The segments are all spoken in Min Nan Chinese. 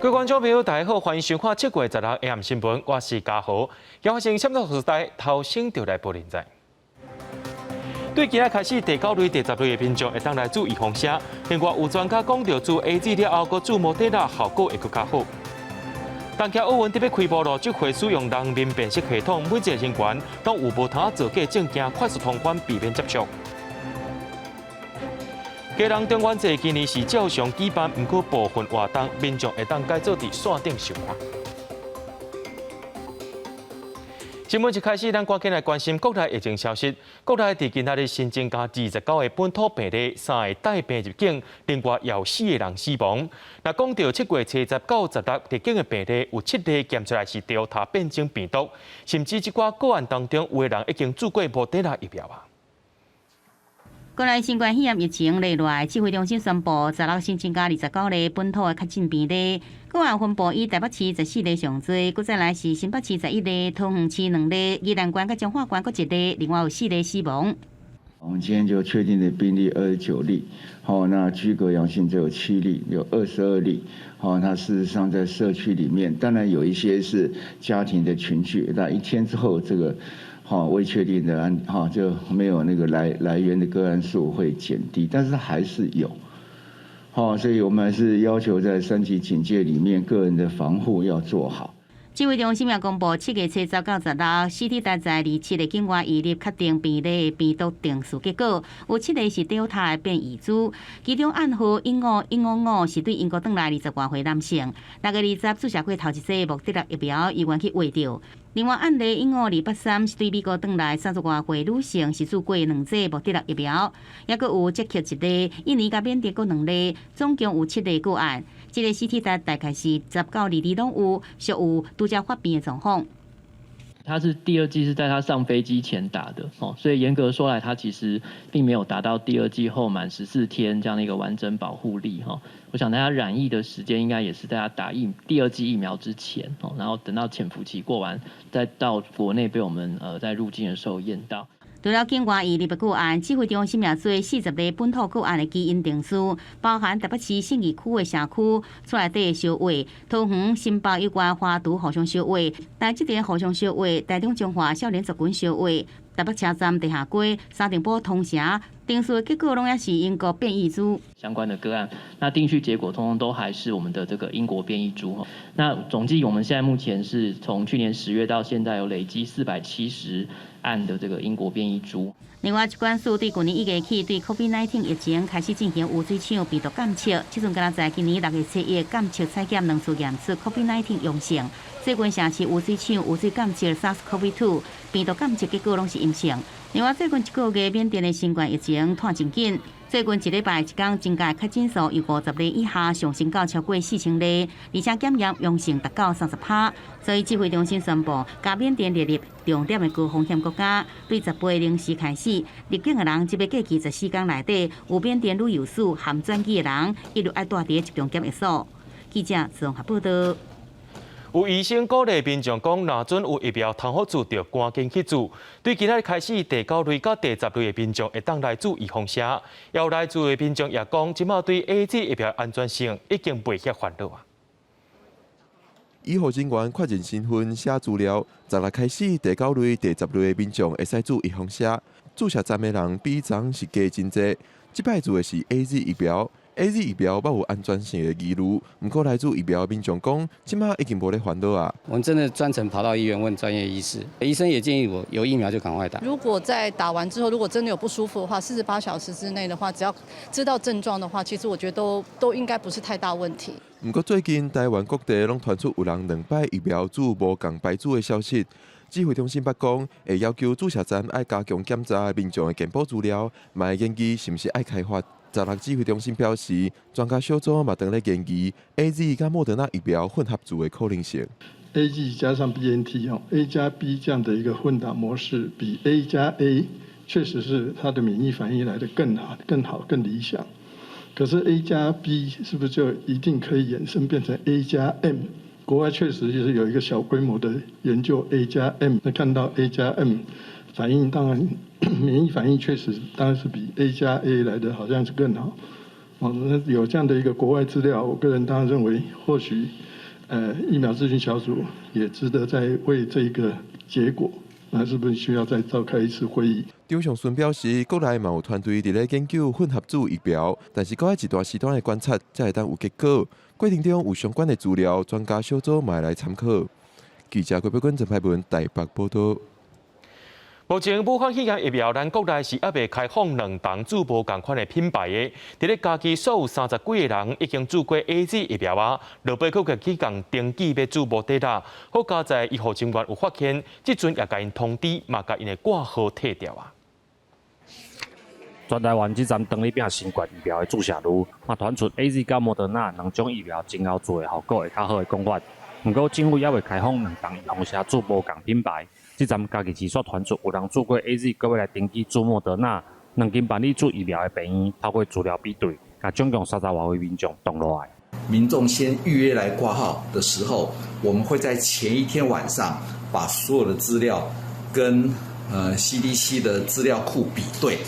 各位觀眾朋友，大家好，歡迎收看7月16 AM 新聞，我是嘉豪。發生啥物事代，頭先就來報您知。對今仔開始，第九類、第十類的民眾會當來注預防針。另外有專家講著注 AZ 了後，閣注莫德納效果會閣較好。東京奧運特別開幕咯，這回使用人面辨識系統，每一個人員攏有無通造假證件，快速通關，避免接觸。基隆中元節今年是照常舉辦，毋過部分活動民眾會當改做佇線頂收看。新聞一開始，咱趕緊來關心國內疫情消息。國內佇今仔日新增加29個本土病例，三個帶病入境，另外有四個人死亡。若講著7月初十到十六入境的病例，有七例檢出來是 Delta 變種病毒，甚至這寡個案當中，有的人已經注過莫德納疫苗啊。國內新冠肺炎疫情落來，指揮中心宣布，十六新增加29例本土的確診病例，個案分布以台北市14例上濟，閣再來是新北市11例，桃園市兩例，宜蘭縣佮彰化縣各一例，另外有四例死亡。我們今天就確定的病例29例，好，那居隔陽性只有七例，有22例，好，那事實上在社區裡面，當然有一些是家庭的群聚，那一天之後這個。好，未確定的案，哈就沒有那個來源的個案數會減低，但是還是有，好，所以我們還是要求在三級警戒裡面，個人的防護要做好。指揮中心也公布，7月初十到十六，CT 值在27個境外移入確定病例的病毒定序結果，有七例是 Delta 的變異株，其中案號15155是對英國轉來20外歲男性，6月20注射過頭一劑莫德納疫苗，猶原去穢著。另外案例15283是對美國轉來30外歲女性，是注過兩劑莫德納疫苗，抑閣有捷克一例，印尼佮緬甸閣兩例，總共有七例個案。這個 CT 值大概是10到22攏有，屬有拄才發病的狀況。他是第二劑是在他上飛機前打的哦，所以嚴格說來，他其實並沒有達到第二劑後滿14天這樣的一個完整保護力哈。我想他染疫的時間應該也是在他打第二劑疫苗之前哦，然後等到潛伏期過完，再到國內被我們在入境的時候驗到。除了境外移入的個案，指揮中心也做40例本土個案的基因定序，包含台北市信義區的社區厝內底的相會，桃園新北有關華都互相相會，台積電互相相會，台中彰化少年族群相會，台北車站地下街、三重埔通城，定序的結果攏抑是英國變異株。相關的個案，那定序結果通通都還是我們的這個英國變異株。那總計我們現在目前是從去年10月到現在有累積470案的這個英國變異株。另外，疾管署對舊年1月起對 COVID-19 疫情開始進行污水廠病毒檢測，這陣敢若在今年6月初一檢測採檢兩次驗出 COVID-19 陽性。最近城市污水廠污水檢測 SARS-CoV-2 病毒檢測結果攏是陰性。另外，最近一個月緬甸的新冠疫情湠真緊，最近一禮拜一工增加確診數由50例以下上升到超過4000例，而且檢驗陽性達到30%。所以指揮中心宣布，共緬甸列入重點的高風險國家，對18零時開始，入境的人這欲過去14工內底有緬甸旅遊史含轉機的人，一律愛蹛佇集中檢疫所。記者綜合報道。有醫生鼓勵民眾講，若準有疫苗通好注，就趕緊去注。對今仔日開始，第九類佮第十類的民眾會當來注預防針。有來注的民眾也講，這馬對 AZ 疫苗安全性已經袂遐煩惱啊。醫護人員確認身份、寫資料，十六開始，第九類、第十類的民眾會使注預防針。注射站的人比昨是加真濟。這擺注的是 AZ 疫苗。AZ 疫苗猶有安全性的疑慮，毋過來注疫苗民眾講，這馬已經無咧煩惱啊。我們真的專程跑到醫院問專業醫師，醫生也建議我有疫苗就趕快打。如果在打完之後，如果真的有不舒服的話，48小時之內的話，只要知道症狀的話，其實我覺得都應該不是太大問題。毋過最近台灣各地攏傳出有人兩擺疫苗注無仝牌子的消息，指揮中心捌講，會要求注射站愛加強檢查民眾的健保資料，嘛會研議是毋是愛開罰。十六指揮中心表示，專家小組嘛正咧研議 AZ 佮莫德納疫苗混合注的可能性。 AZ 加上 BNT 哦，A 加 B 這樣的一個混打模式，比 A 加 A 確實是它的免疫反應來得更好、更好、更理想。可是 A 加 B 是不是就一定可以衍生變成 A 加 M？國外確實就是有一個小規模的研究 A 加 M，那看到 A 加 M 反應當然免疫反應確實當然是比 A 加 A 來的好像是更好。哦，那有這樣的一個國外資料，我個人當然認為或許疫苗諮詢小組也值得再為這個結果，那是不是需要再召開一次會議？張尚順表示，國內嘛有團隊佇咧研究混合注疫苗，但是閣愛一段時段的觀察，才會當有結果。過程中有相關的資料，專家小組嘛會來參考。記者郭碧君、陳派文台北報道。目前武漢肺炎疫苗，咱國內是猶未開放兩筒注無仝款的品牌的。佇咧嘉義所有三十幾个人已經注過 AZ 疫苗啊，落尾閣去共登記欲注莫德納。好佳哉醫護人員有發現，這陣也共𪜶通知，嘛共𪜶的掛號退掉啊。全台灣這針長日餅新冠疫苗的注射率，嘛傳出 AZ 佮莫德納兩種疫苗前後注的效果會較好的講法。毋過政府猶未開放兩筒預防射注無仝品牌。這針嘉義市煞傳出有人注過 AZ，閣欲來登記注莫德納。兩間辦理注疫苗的病院，透過資料比對，共總共三十外位民眾擋落來。民眾先預約來掛號的時候，我們會在前一天晚上把所有的資料跟CDC 的資料庫比對，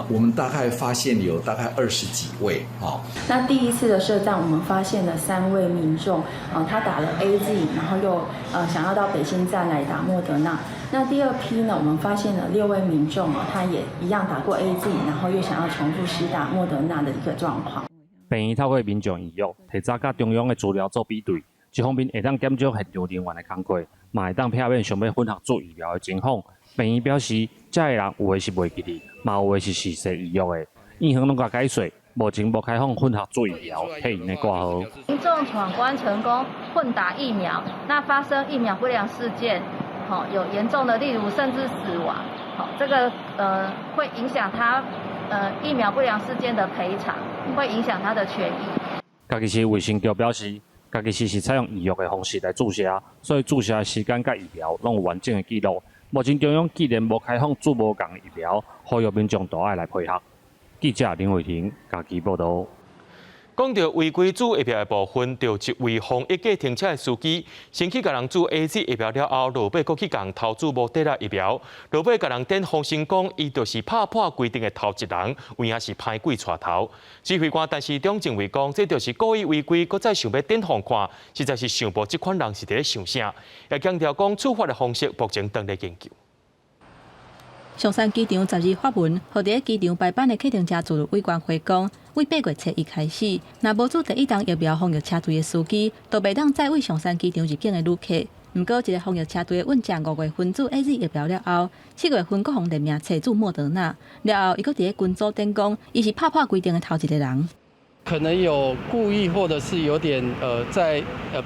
我們大概發現有大概20幾位，哈。那第一次的設站，我們發現了三位民眾，他打了 AZ，然後又想要到北新站來打莫德納。那第二批呢，我們發現了六位民眾啊，他也一樣打過 AZ，然後又想要重複施打莫德納的一個狀況。病院透過民眾預約，提早佮中央的資料做比對，一方面會當減少現場人員的工課，嘛會當避免想欲混合注疫苗的情況。病院表示，這个人有的是袂記得，嘛有的是事先預約的。院方攏共解釋，目前無開放混合注疫苗，退𪜶的掛號。民眾闖關成功混打疫苗，那發生疫苗不良事件，好有嚴重的，例如甚至死亡，好這個會影響他疫苗不良事件的賠償，會影響他的權益。嘉義市衛生局表示，嘉義市是採用預約的方式來注射，所以注射的時間佮疫苗攏有完整的記錄。目前中央既然無開放注無仝疫苗，呼籲民眾都愛來配合。記者林慧婷嘉義報道。講到違規注疫苗的部分，就一位防疫計程車的司機，先去共人注 AZ 疫苗了後，落尾閣去共偷注莫德納疫苗，落尾共人電風聲講，伊就是拍破規定的頭一人，有影是歹鬼帶頭。指揮官陳時中認為講，這就是故意違規，閣再想欲電予看，實在是想無這款人是佇咧想啥，也強調講處罰的方式目前正咧研究。松山機場12發文，予佇咧機場排班的計程車自律委員會講，對8月7日開始，若無注第一針疫苗防疫車隊的司機，就袂當載對松山機場入境的旅客。毋過，一个防疫車隊的運將5月份注 AZ 疫苗了後，7月份閣予連名揣注莫德納了後，伊閣佇咧群組頂講，伊是拍破規定的頭一个人。可能有故意，或者是有點在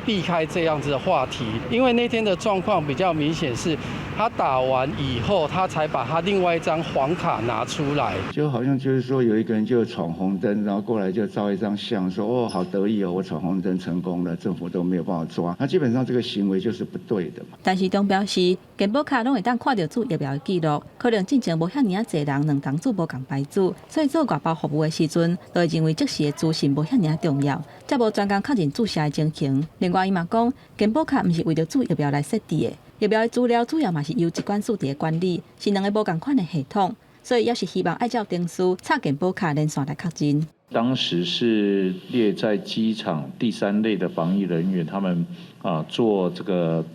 避開這樣子的話題，因為那天的狀況比較明顯，是他打完以後，他才把他另外一張黃卡拿出來。就好像就是說有一個人就闖紅燈，然後過來就照一張相，說哦好得意哦，我闖紅燈成功了，政府都沒有辦法抓。那基本上這個行為就是不對的嘛。陳時中表示，健保卡攏會當看著注疫苗的記錄，可能進前無遐爾仔濟人兩筒注無仝牌子，所以做外包服務的時陣，就會認為即時的資訊無遐爾重要，才無專工確認注射的情形。另外，伊嘛講，健保卡毋是為著注疫苗來設置的，疫苗的資料主要嘛是由疾管署佇咧管理，是兩个無仝款的系統，所以也是希望愛照程序插健保卡連線來確認。當時是列在機場第三類的防疫人員，他們做這個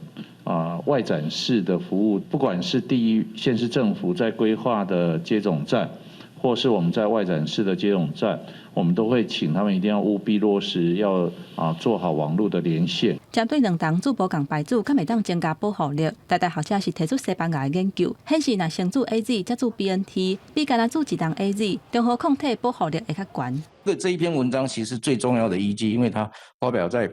外展示的服務，不管是第一縣市政府在規劃的接種站，或是我們在外展示的接種站，我們都會請他們一定要務必落實，要做好網絡的連線。針對兩筒注無仝牌子，敢會當增加保護力？台大學者是提出西班牙的研究，顯示若先注 AZ 再注 BNT，比干焦注一筒 AZ，中和抗體保護力會較懸。這一篇文章其實最重要的依據，因為它發表在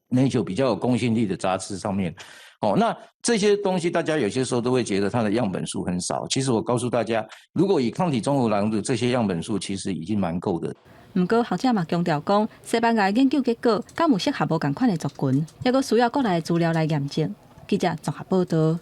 Nature 比較有公信力的雜誌上面。哦，那這些東西大家有些時候都會覺得它的樣本數很少。其實我告訴大家，如果以抗體中和濃度，這些樣本數其實已經蠻夠的。毋過學者嘛強調講，西班牙的研究結果敢有適合無仝款的族群，猶閣需要國內的資料來驗證。記者綜合報道。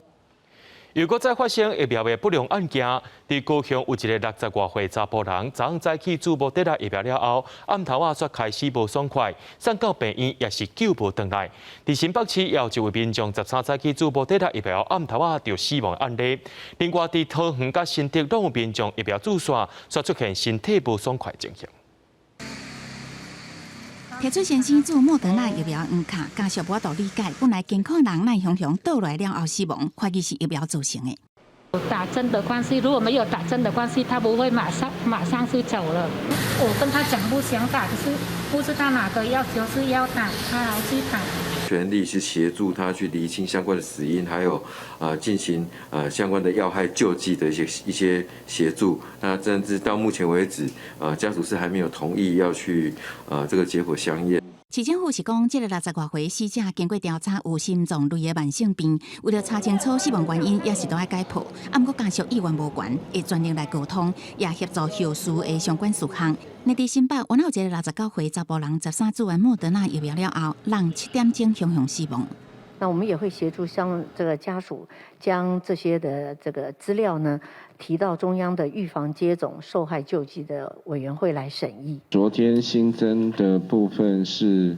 又閣再發生疫苗的不良案件，佇高雄有一个60外歲查埔人，昨昏早起注莫德納疫苗了後，暗頭仔煞開始無爽快，送到病院也是救無轉來。佇新北市也有一位民眾13早起注莫德納疫苗，暗頭仔就死亡的案例。另外，佇桃園佮新竹攏有民眾疫苗注射，煞出現身體無爽快情形。提出先生注莫德納疫苗黃卡，家屬無法度理解，本來健康人哪會雄雄倒落來了後死亡，懷疑是疫苗造成的。打針的關係，如果沒有打針的關係，他不會馬上馬上就走了。我跟他講不想打，可是不知道哪個要就是要打，他還去打。全力去協助他去釐清相關的死因，還有進行相關的藥害救濟的一些協助。那甚至到目前為止，家屬是還沒有同意要去這個解剖相驗。市政府是講，這个60外歲死者經過調查有心臟類的慢性病，為了查清楚死亡原因，也是都愛解剖。啊，毋過家屬意願無懸，會全力來溝通，也協助後續的相關事項。佇新北，原來有一个69歲查埔人，13注完莫德納疫苗了後，人7點鐘雄雄死亡。那我們也會協助相這個家屬將這些的這個資料呢，提到中央的預防接種受害救濟的委員會來審議。昨天新增的部分是，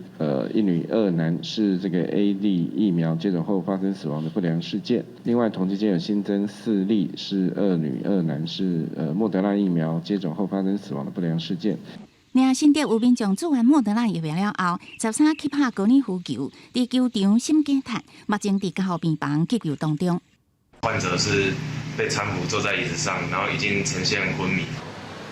一女二男，是這個 AZ 疫苗接種後發生死亡的不良事件。另外，同期間有新增四例是二女二男，是莫德納疫苗接種後發生死亡的不良事件。另新竹有民眾注完莫德納疫苗了後，13去拍高爾夫球，佇球場心肌梗塞，目前佇加護病房急救當中。患者是被攙扶坐在椅子上，然後已經呈現昏迷。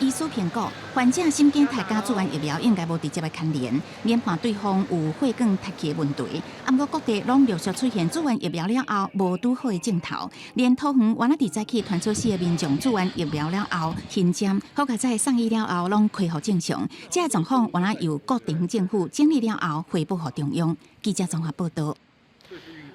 醫師評估，患者心肌梗塞佮注完疫苗應該無直接的牽連，研判對方有血管塌起的問題。啊，毋過各地攏陸續出現注完疫苗了後無拄好的症頭，連桃園原來佇早起傳出四个民眾注完疫苗了後晕針，好佳哉送醫了後攏恢復正常。這个狀況原來由各地方政府整理了後匯報予中央。記者綜合報道。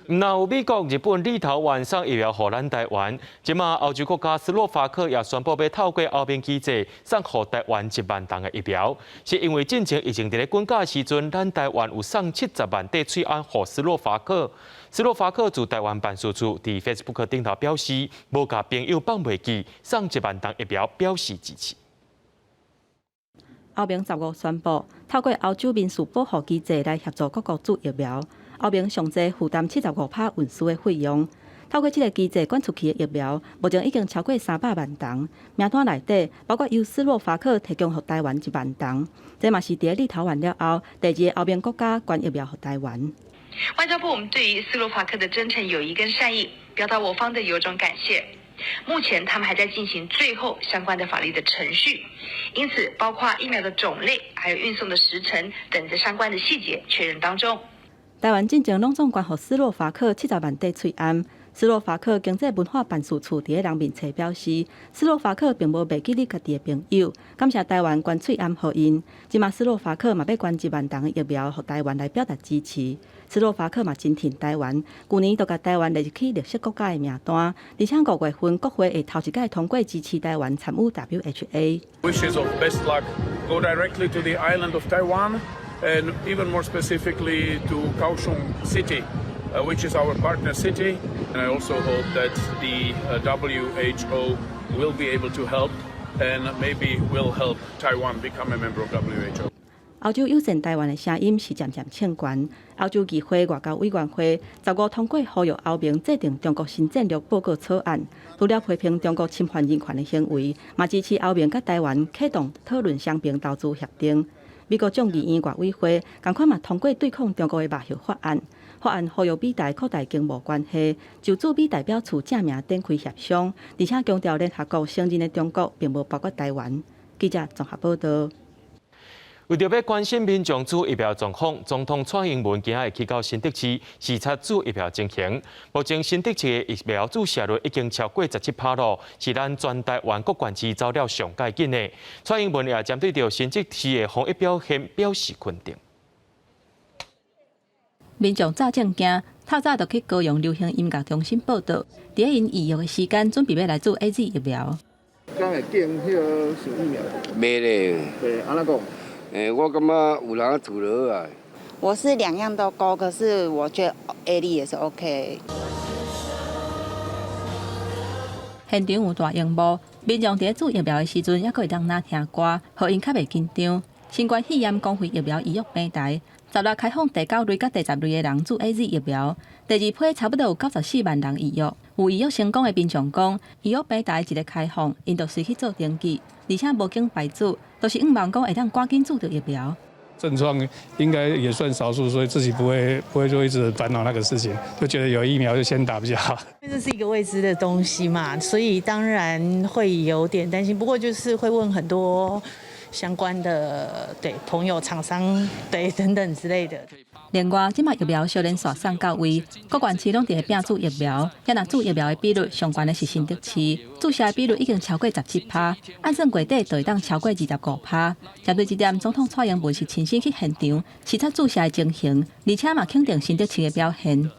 毋但有美國、日本、立陶宛送疫苗予咱台灣，這馬歐洲國家斯洛伐克也宣布欲透過歐盟機制送予台灣1萬筒的疫苗，是因為進前疫情佇咧滾價的時陣，咱台灣有送70萬塊喙罨予斯洛伐克。斯洛伐克駐台灣辦事處佇 Facebook 頂頭表示，無共朋友放袂記，送1萬筒疫苗表示支持。歐盟15宣布，透過歐洲民事保護機制來協助各國注疫苗。歐盟上濟負擔75趴運輸的費用。透過這个機制捐出去的疫苗，目前已經超過300萬筒。名單內底包括由斯洛伐克提供予台灣1萬筒，這嘛是佇立陶宛了後第二個歐盟國家捐疫苗予台灣。外交部，我們對於斯洛伐克的真誠友誼跟善意，表達我方的由衷感謝。目前他們還在進行最後相關的法律的程序，因此包括疫苗的種類、還有運送的時程等這相關的細節確認當中。台灣進前攏總捐予斯洛伐克70萬塊喙罨。斯洛伐克經濟文化辦事處佇咧人面冊表示，斯洛伐克並無袂記得家己的朋友，感謝台灣捐喙罨予𪜶。這馬斯洛伐克嘛欲捐1萬筒的疫苗予台灣來表達支持。斯洛伐克嘛真疼台灣，舊年就共台灣列入去綠色國家的名單，而且5月份國會會頭一擺通過支持台灣參與 WHA。 Wishes of best luck go directly to the island of Taiwan and even more specifically to Kaohsiung City, which is our partner city. And I also hope that the WHO will be able to help and maybe will help Taiwan become a member of WHO. 歐洲友善台灣的聲音是漸漸衝懸。歐洲議會外交委員會15通過呼籲歐盟制定中國新戰略報告草案，除了批評中國侵犯人權的行為，嘛支持歐盟佮台灣啟動討論雙邊投資協定。美國眾議院外委會仝款嘛通過對抗中國的幕後法案，法案呼籲美台擴大經貿關係，就駐美代表處正名展開協商，而且強調聯合國承認的中國並無包括台灣。記者綜合報道。為著欲關心民眾注疫苗狀況，總統蔡英文今仔日去到新竹市視察注疫苗情形。目前新竹市的疫苗注射率已經超過17趴囉，是咱全台灣各縣市走了上蓋緊的。蔡英文也針對著新竹市的防疫表現表示肯定。民眾早正驚，透早就去高雄流行音樂中心報到，佇𪜶預約的時間準備欲來注 AZ 疫苗。敢會揀彼个想疫苗？袂咧。對，按怎講？我感覺有人注就好啊。我是兩樣都勾，可是我覺得 AZ 也是 OK。現場有大螢幕，民眾佇注疫苗的時陣，猶閣會當聽聽歌，予𪜶較袂緊張。新冠肺炎公費疫苗預約平台，16開放第九類佮第十類的人注 AZ 疫苗，第二批差不多有94萬人預約。有預約成功的民眾講，預約平台一个開放，𪜶就隨去做登記，而且無經排隊，都是向望講會當趕緊注著疫苗。症狀應該也算少數，所以自己不會就一直煩惱那個事情，就覺得有疫苗就先打比較好。因為這是一個未知的東西嘛，所以當然會有點擔心。不過就是會問很多相關的對朋友、廠商對等等之類的。另外，這馬疫苗小連續送到位，各縣市攏佇咧拼注疫苗。抑若注疫苗的比率上懸的是新竹市，注射的比率已經超過17趴，按算月底就會當超過25趴。針對這點，總統蔡英文是親身去現場視察注射的情形，而且嘛肯定新竹市的表現。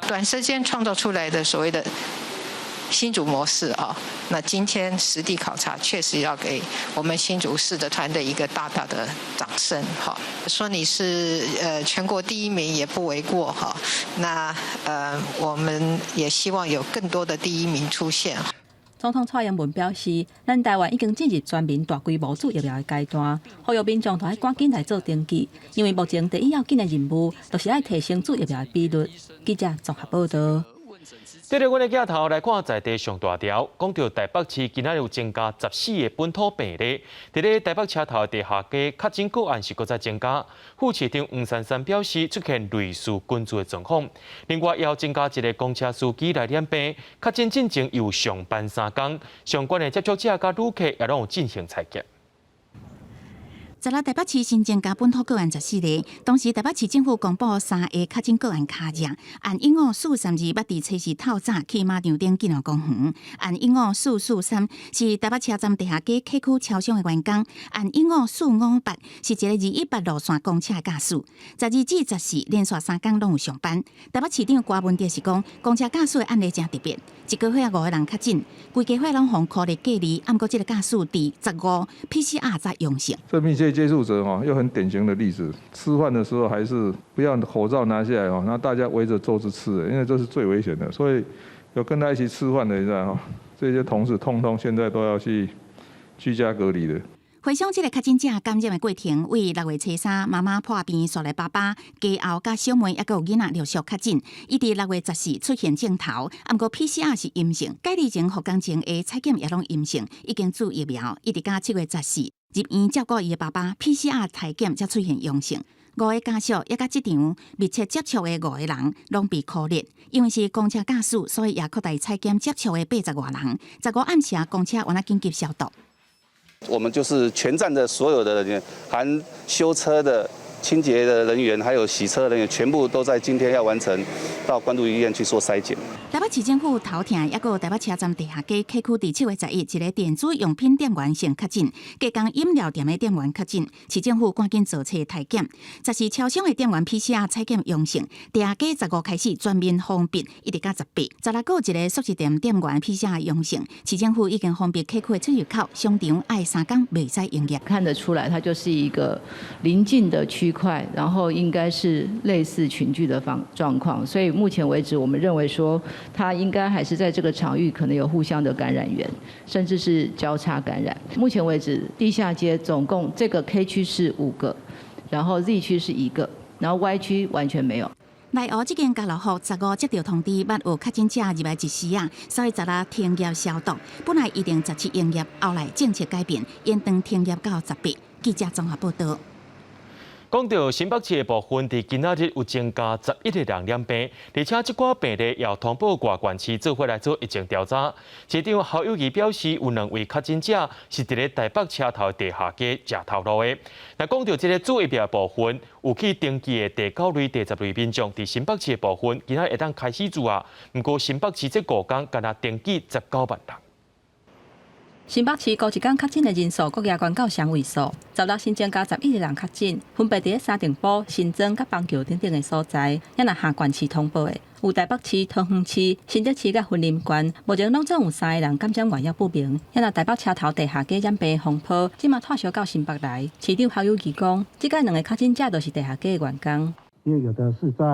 短時間創造出來的所謂的新竹模式啊，那今天實地考察確實要給我們新竹市的團隊一個大大的掌聲哈。說你是全國第一名也不為過哈。那我們也希望有更多的第一名出現。總統蔡英文表示，咱台灣已經進入全民大規模注疫苗的階段，呼籲民眾都愛趕緊來做登記，因為目前第一要緊的任務就是愛提升注疫苗的比率。記者綜合報道。對著阮的鏡頭來看，在地上大條，講著台北市今仔日有增加14個本土病例，佇咧台北車頭的地下街確診個案是閣再增加。副市長黃珊珊表示出現類似群聚的狀況，另外也有增加一个公車司機來染病，確診進前有上班三工，相關的接觸者佮旅客也攏有進行採檢。十六台北市新增加本土個案14例，同時台北市政府公布三个確診個案卡者，案15432捌佇初四透早去馬場頂紀念公園，案15443是台北車站地下街客區超商的員工，案15458是一个218路線公車的駕駛。12至14連續三工攏有上班。台北市長柯文哲是講，公車駕駛的案例誠特別，一家伙五个人確診，規家伙攏予隔離隔離，毋過這个駕駛佇15 PCR 才陽性。這密切接觸者哈，又很典型的例子，吃飯的時候還是不要口罩拿下來哦，那大家圍着桌子吃，因為這是最危險的，所以有跟他一起吃飯的，你知道哈，這些同事通通現在都要去居家隔離的。回想這个確診者感染的過程，為6月初3，媽媽破病，紲來爸爸、家後佮小妹，抑閣有囡仔陸續確診。伊佇6月14出現症頭，毋過 PCR 是陰性，隔離前、復工前的採檢也攏陰性，已經注疫苗，一直到7月14入院照顧伊的爸爸，PCR 採檢才出現陽性。五个家屬抑佮這場密切接觸的五个人攏被隔離，因為是公車駕駛，所以也擴大採檢接觸的80外人。15暗時公車原來緊急消毒。我們就是全站的所有的人員，含修車的、清潔的人員，還有洗車人員，全部都在今天要完成到關渡醫院去做篩檢。台北市政府頭疼，抑閣有台北車站地下街客區，佇7月11，一个電子用品店員先確診，隔工飲料店的店員確診，市政府趕緊做冊篩檢，14超商的店員 PCR 採檢陽性，地下街15開始全面封閉，一直到18。16閣有一个速食店店員 PCR 陽性，市政府已經封閉客區的出入口，商場愛三工袂使營業。看得出來，它就是一個鄰近的區塊，然後應該是類似群聚的方狀況，所以目前為止，我們認為說，它應該還是在這個場域可能有互相的感染源，甚至是交叉感染。目前為止，地下街總共這個 K 區是5個，然後 Z 區是1個，然後 Y 區完全沒有。內湖這間家樂福15接到通知，捌有確診者入來一時啊，所以16停業消毒。本來預定17營業，後來政策改變，延長停業到18。記者綜合報道。講到新北市的部分，佇今仔日有增加11個人染病，而且這寡病例也通報外縣市做伙來做疫情調查。市長侯友宜表示，有兩位確診者是佇咧台北車頭地下街食頭路的。若講到這个注疫苗部分，有去登記的第九類、第十類民眾，佇新北市的部分，今仔日會當開始注啊。毋過新北市這五工干焦登記19萬人。新北市過一工確診的人數，閣額懸到雙位數。16新增加11個人確診，分別佇咧三重埔、新莊佮板橋等等的所在。抑若下縣市通報的，有台北市、桃園市、新竹市佮雲林縣，目前攏總有三個人感染源猶不明。抑若台北車頭地下街染病風波，這馬拖燒到新北來。市長侯友宜講，這擺兩个確診者都是地下街的員工。因為有的是在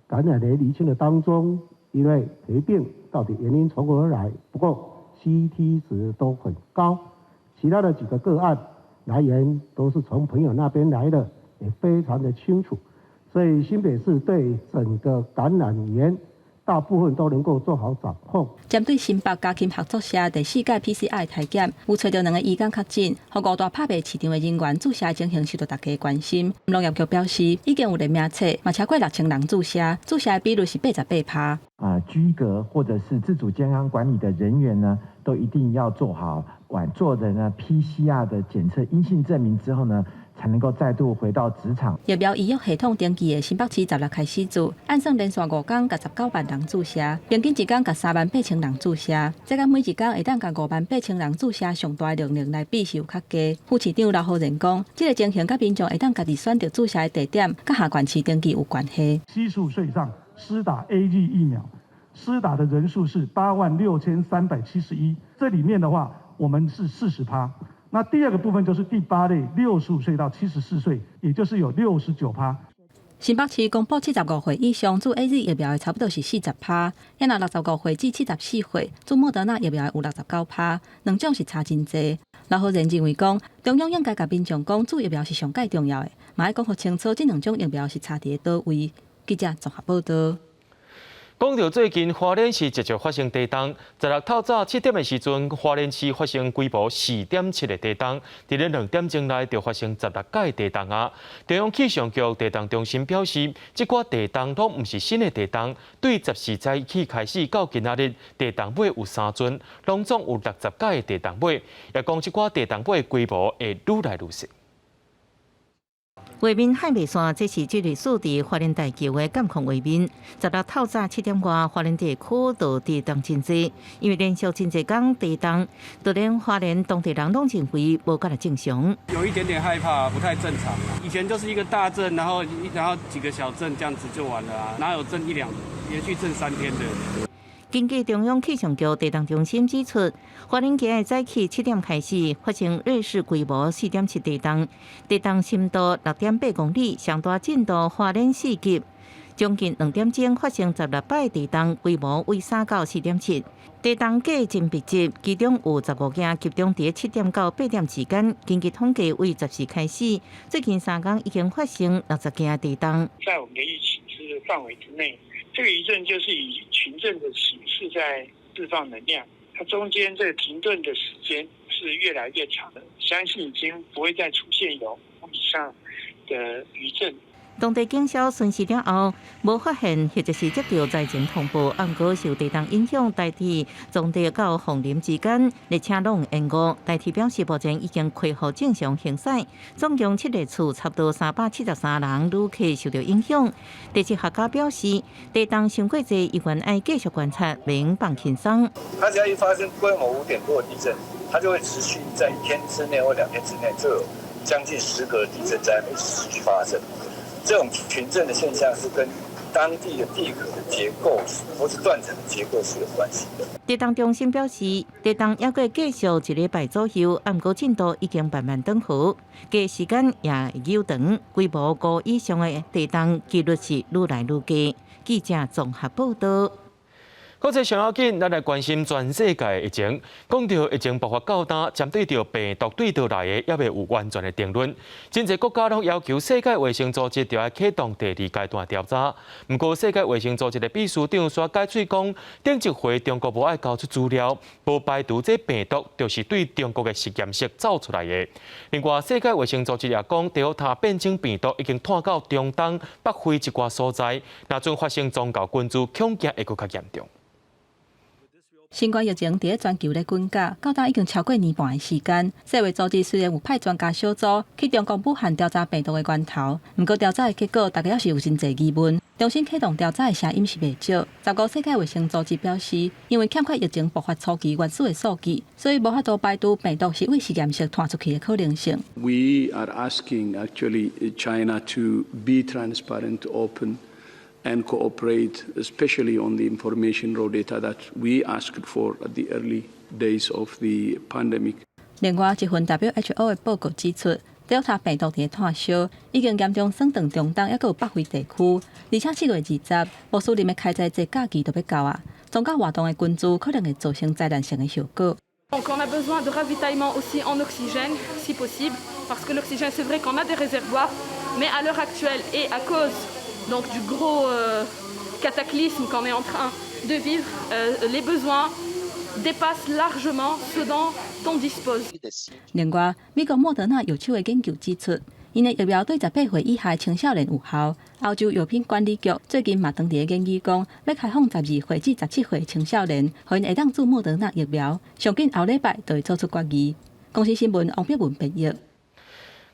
感染的釐清的當中，因為疾病到底原因從何而來？不過 CT 值都很高，其他的幾個個案來源都是從朋友那邊來的，也非常的清楚。所以新北市對整個感染源到大部分都能夠做好掌控。針對新北家禽合作社第四屆 PCR 篩檢，有揣著兩個移工確診，予五大拍賣市場的人員注射情形受到大家關心。農業局表示，已經有聯名冊，嘛超過6000人注射，注射的比率是88%。啊，居隔或者是自主健康管理的人員呢，都一定要做好晚做的呢 PCR 的檢測陰性證明之後呢，才能夠再度回到職場。疫苗預約系統登記的新北市16開始做，按算連續5工共19萬人注射，平均一工共3萬8千人注射。這佮每一工會當共5萬8千人注射上大的量能來比是有較低。副市長劉浩然講，這個情形佮民眾會當家己選擇注射的地點，佮下縣市登記有關係。75歲以上施打 AZ 疫苗，施打的人數是86,371，這裡面的話，我們是40%。那第二個部分就是第八類，65歲到74歲，也就是有69%。新北市公布75歲以上注 AZ 疫苗的差不多是40%，抑若65歲至74歲注莫德納疫苗的有69%，兩種是差真濟。劉浩然認為講，中央應該共民眾講注疫苗是上蓋重要的，嘛愛講予清楚，這兩種疫苗是差佇佗位。記者綜合報道。講到最近，花蓮市持續發生地動，16透早7點的時陣，花蓮市發生規模4.7的地動，佇咧2點鐘內就發生16擺地動啊！中央氣象局地動中心表示，這寡地動攏毋是新的地動，對14早起開始到今仔日，地動尾有三陣，攏總有60擺的地動尾，也講這寡地動尾的規模會愈來愈細。畫面海袂散，這是這類數佇花蓮大橋的監控畫面。16透早7點外，花蓮地區就地動真濟，因為連續真濟工地動，就連花蓮當地人攏認為無閣來正常。有一點點害怕，不太正常。以前就是一個大震，然後幾個小震這樣子就完了啊，哪有震一兩連續震3天的？根據中央氣象局地動中心指出，花蓮今日早起7點開始發生芮氏規模4.7地動，地動深度6.8公里，上大震度花蓮4級。將近2點鐘發生16擺地動，規模為3到4.7。地動計真密集，其中有15件集中佇7點到8點之間。根據統計，為14開始，最近3工已經發生60件地動。在我們的預期之範圍之內。這個餘震就是以群震的形式在釋放能量，它中間這個停頓的時間是越來越長的，相信已經不會再出現有5以上的餘震。當地警消巡視了後，無發現或者是接到災情通報，毋過受地動影響，台鐵彰德到鳳林之間列車攏延誤。台鐵表示，目前已經恢復正常行駛，總共七個處差不多373人旅客受到影響。地質學家表示，地動傷過濟，依然愛繼續觀察，免放輕鬆。它只要一發生規模5點多的地震，它就會持續在一天之內或2天之內，就有將近10個地震在一直持續發生。這種群震的現象是跟當地的地殼的結構或是斷層的結構是有關係的。地動中心表示，地動猶閣繼續一禮拜左右，毋過震度已經慢慢轉好，加時間也有長，規模5以上的地動幾率是愈來愈低。記者綜合報道。國際上要緊，咱來關心全世界的疫情。講到疫情爆發到今，針對著病毒對佗來的，猶未有完全的定論。真濟國家攏要求世界衛生組織著愛啟動第二階段調查。毋過，世界衛生組織的秘書長煞改喙講，頂一回中國無愛交出資料，無排除這病毒就是對中國的實驗室走出來的。另外，世界衛生組織也講，德爾塔變種病毒已經湠到中東、北非一寡所在，若陣發生宗教群聚，恐驚會閣較嚴重。新冠疫情佇咧全球咧滾絞，到今已經超過年半的時間。世衛組織雖然有派專家小組去中國武漢調查病毒的源頭，毋過調查的結果，大家猶是有真濟疑問。重新啟動調查的聲音是袂少。15世界衛生組織表示，因為欠缺疫情爆發初期原始的數據，所以無法度排除病毒是對實驗室傳出去的可能性。 We are asking actually China to be transparent, open, and cooperate, especially on the information raw data that we asked for at the early days of the pandemic. 另外，一份 WHO 的報告指出，Delta 病毒佇咧湠燒，已經嚴重損斷中東，猶閣有北非地區，而且7月20，穆斯林的開齋節假期就欲到啊，宗教活動的群聚可能會造成災難性的後果。 Donc on a besoin de ravitaillement aussi en oxygène, si possible, parce que l'oxygène, c'est vrai qu'on a des réservoirs, mais à l'heure actuelle et à cause donc du gros, Cataclysme qu'on est en train de vivre, les besoins dépassent largement ce dont on dispose. 另外，美國莫德納藥廠的研究指出，𪜶的疫苗對18歲以下青少年有效。歐洲藥品管理局最近嘛當佇咧研議講，欲開放12歲至17歲青少年，予𪜶會當注莫德納疫苗。上緊後禮拜就會做出決議。公視新聞王碧文編譯。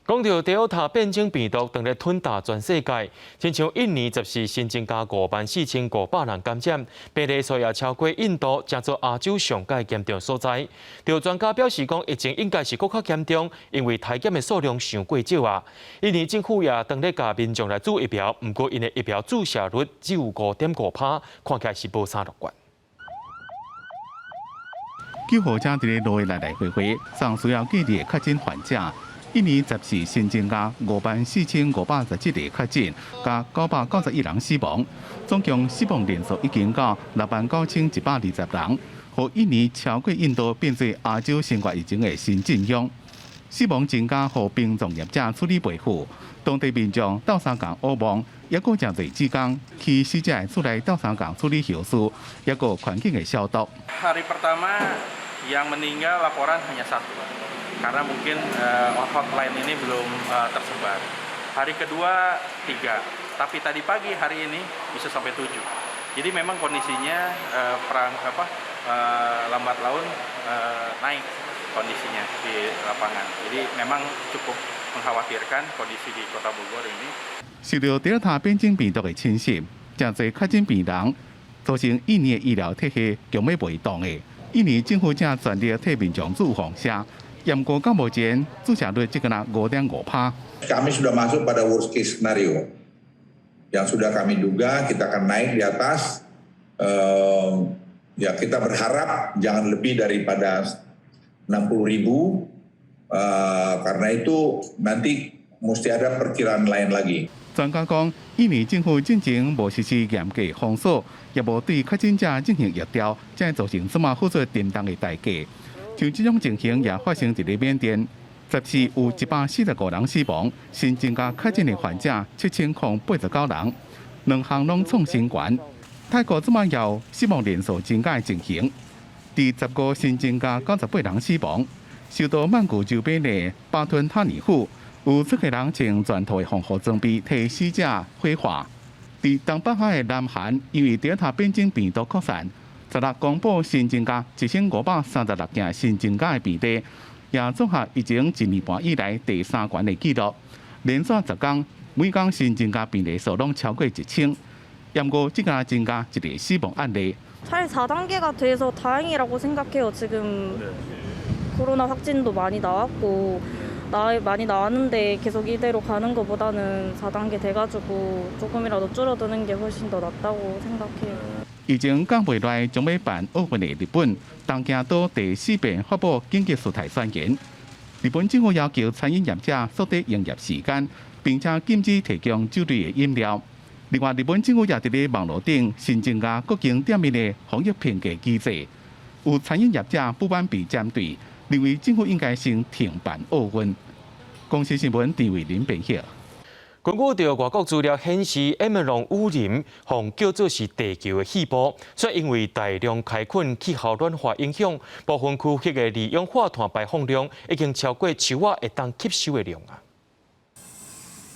講著 Delta 變種病毒正咧吞噬全世界，親像印尼14新增加54,500人感染，病例數也超過印度，成做亞洲上蓋嚴重所在。著專家表示講，疫情應該是閣較嚴重，因為篩檢的數量傷過少啊。印尼政府也正咧共民眾來注疫苗，毋過𪜶的疫苗注射率只有5.5趴，看起來是無啥樂觀。救護車佇咧路來來回回，送需要隔離的確診患者。印尼14新增加54,517例確診，加991人死亡，總共死亡人數已經到69,120人，予印尼超過印度變做亞洲新冠疫情的新震央。死亡增加，予殯葬業者處理袂赴，當地民眾鬥相共烏望，猶閣誠濟志工去死者的厝內鬥相共處理後事，猶閣環境的消毒。 Hari pertama yang meninggal laporan hanya satu, karena mungkin hotline ini belum tersebar. Hari kedua tiga, tapi tadi pagi hari ini bisa sampai tujuh. Jadi memang kondisinya perang apa lambat laun naik kondisinya di lapangan. Jadi memang cukup mengkhawatirkan kondisi di Kota Bogor ini. 受著德爾塔變種病毒的侵襲，誠濟確診病人造成印尼的醫療體系強欲袂動的。印尼政府正全力替民眾注防射，毋過到目前注射率只敢若5.5趴。 Kami sudah masuk pada worst case scenario yang sudah kami duga kita akan naik di atas. Ya kita berharap jangan lebih daripada 60 ribu karena itu nanti mesti ada perkiraan lain lagi. 專家講，印尼政府進前無實施嚴格封鎖，也無對確診者進行疫調，才會造成這麼付出沉重的代價。像這種情形也發生佇咧緬甸，14有145人死亡，新增加確診的患者7089人，兩項攏創新懸。泰國這馬有死亡人數增加的情形，佇15新增加98人死亡。首都曼谷周邊的巴吞塔尼府，有出個人穿全套的防護裝備替死者火化。佇東北海的南韓，因為德爾塔變種病毒擴散，16公布新增加1536件新增加的病例，也創下疫情一年半以來第三懸的紀錄。連續10工，每工新增加病例數攏超過1000。毋過，這敢增加一個死亡案例。 잘 4단계가 돼서 다행이라고 생각해요. 지금 코로나 확진도 많이 나왔고 나 많이 나왔는데 계속 이대로 가는 것보다는 4단계 돼가지고 조금이라도 줄어드는 게 훨씬 더 낫다고 생각해요. 疫情降袂落，將欲辦奧運的日本，東京都第四遍發布緊急事態宣言。日本政府要求餐飲業者縮短營業時間，並且禁止提供酒類的飲料。另外，日本政府也佇咧網路頂新增加各間店面的防疫評價機制。有餐飲業者不滿被針對，認為政府應該先停辦奧運。公視新聞陳慧琳編譯。根據著外國資料顯示，亞馬遜雨林予叫做是地球的肺部，卻因為大量開墾、氣候暖化影響，部分區域的二氧化碳排放量已經超過樹仔會當吸收的量啊。